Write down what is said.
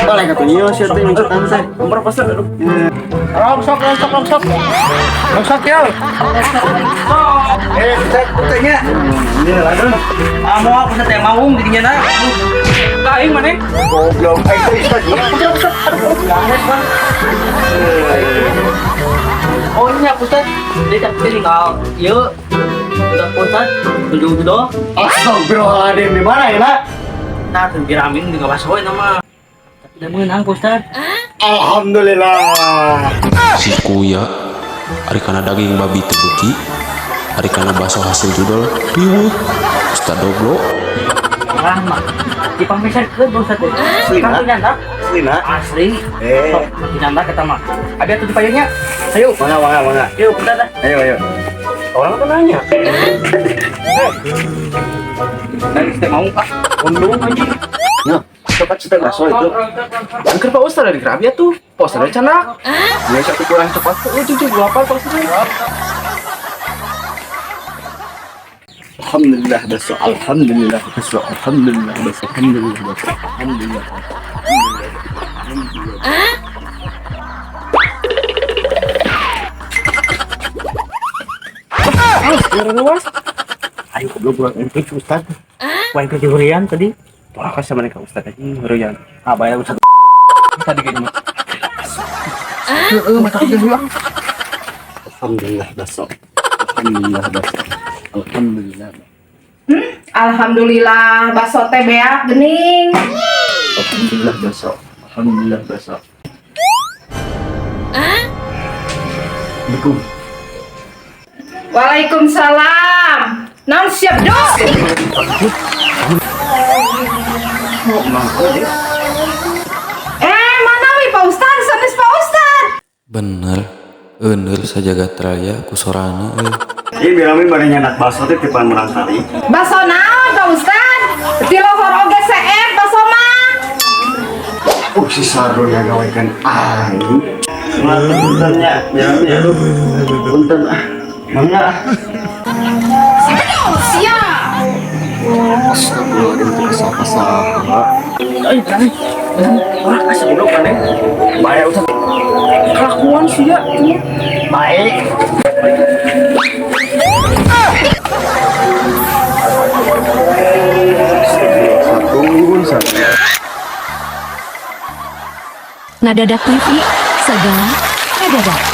Balik atuh nyios sia teh mencetan teh. Nomor Pak Ustad aduh. Rongsok, rongsok, rongsok. Rongsok ya. Eh, cek tanya. Ini lah dun. Ah, mau aku teh maung di dinya na. Aing maneh. Goblok. Aing teh Ustad. Oh iya, Ustad. Dia tapi tinggal ieu. Udah Ustad, tujuh tujuh. Astagfirullahaladzim, di mana ya, Nak? Nah, tuh diramin di ngawas we nama. Tapi udah meunang, Ustad. Alhamdulillah. Si kuya ari kana daging babi teu beuki, ari kana baso hasil judol riweuh. Ustad Doblo. Rahmat. Dipameserkeun Ustad teh. Asli, Kan nak? nyandak. Asli, Nak. Asli. Eh. Sok, nyandak eta mah. Abi atuh di payungnya. Ayo. Mangga, mangga, mangga. Yuk, udah dah. Ayo, ayo. Orang tuh nanya. Dari teh maung ah. Undung anjing. Nah, cepat cepat bakso itu. Angker Pak Ustad dari Kerabia tuh. Pak Ustad dari Canak. Ya satu kurang cepat. Oh, cucu lapar Pak Ustad. Alhamdulillah bakso, alhamdulillah bakso, alhamdulillah bakso, alhamdulillah bakso, alhamdulillah. Ayo Goblok kurang entik Ustad. Wah, ke hurian tadi. Wah, kasih sama mereka Ustad anjing hurian. Ah, bayar Ustad. Tadi kayaknya. Heeh, mata kerja ulang. Alhamdulillah bakso. Alhamdulillah bakso. Alhamdulillah. Alhamdulillah, bakso teh beak gening. Alhamdulillah bakso. Alhamdulillah bakso. Assalamualaikum. Waalaikumsalam. Naon siap dok? Eh, mana wi Pak Ustad? Sanes Pak Ustad. Bener euneur sajagat raya ku sorana euy. Ini bilangin bareng nyanak bakso teh tipan murangkali. Bakso naon Pak Ustad? Di lohor oge seep bakso mah. Si Sardo ya gawekan aing. Mantep puntennya, bilangnya. Punten ah. Mangga ah. Siap. Astagfirullahaladzim, teu saha-saha. Aing berani. Wah, kasih goblok maneh. Bahaya Ustad. Kelakuan sih ya. Baik. Satu, satu. Nadadak TV, segala nadadak.